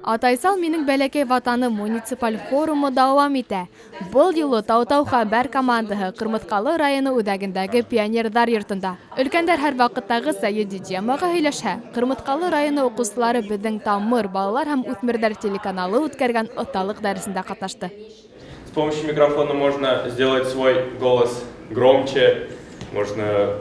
Атайсал минең бәләкәй ватаным муниципаль форумы дауам итә. Был юлы Таутау хәбәр командаһы Ҡырмыҫҡалы районы үҙәгендәге Пионерҙар йортонда. Өлкәндәр һәр ваҡыттағыса етди темаға һөйләшһә, Ҡырмыҫҡалы районы уҡыусылары Беҙҙең тамыр балалар һәм үҫмерҙәр телеканалы үткәргән оҫталыҡ дәресендә ҡатнашты. С помощью микрофона можно сделать свой голос громче, можно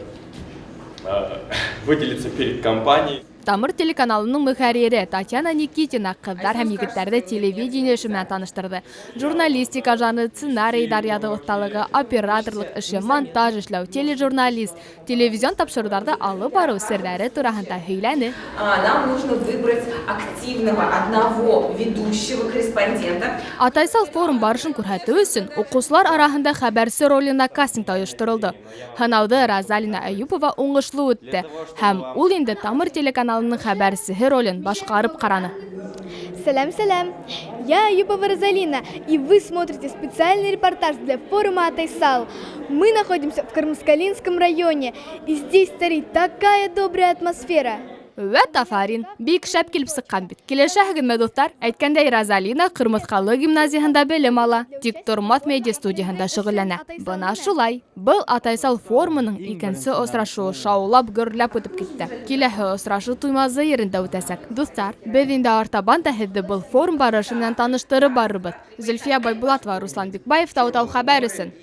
выделиться перед компанией. Тамыр телеканалының мөхәррире Татьяна Никитина ҡыҙҙар һәм егеттәрҙе телевидение эше менән таныштырҙы. Журналистика жанры, сценарийҙар яҙыу оҫталығы, операторлыҡ эше, монтаж эшләү, тележурналист, телевизион тапшырыуҙарҙы алып барыу серҙәре тураһында һөйләне. Нам нужно выбрать активного одного ведущего корреспондента. Атайсал форум барышын күрһәтеү өсөн уҡыусылар араһында хәбәрсе роленә кастинг та ойошторолдо. Һынауҙы Розалина Әйүпова уңышлы үтте һәм ул инде Тамыр телеканалының хәбәрсеһе ролен башҡарып ҡараны. Сәләм, сәләм! Я Аюпова Розалина, и вы смотрите специальный репортаж для форума Атайсал. Мы находимся в Кармаскалинском районе, и здесь царит такая добрая атмосфера. Вәт афарин, бик шәп килеп сыҡҡан бит. Килешәһегеҙме, дуҫтар? Әйткәндәй, Розалина Ҡырмыҫҡалы гимназияһында белем ала, Тик тормаҫ медиа студияһында шөғөлләнә. Бына шулай. Был Атайсал форумының икенсе осрашыуы шаулап, гөрләп үтеп китте. Киләһе осрашыу Туймазы ерендә үтәсәк. Дуҫтар, беҙ инде артабан да һеҙҙе был форум барышы менән таныштырып барырбыҙ. Зөлфиә Байбулатова, Руслан Бикбаев, Таутау хәбәр өсөн.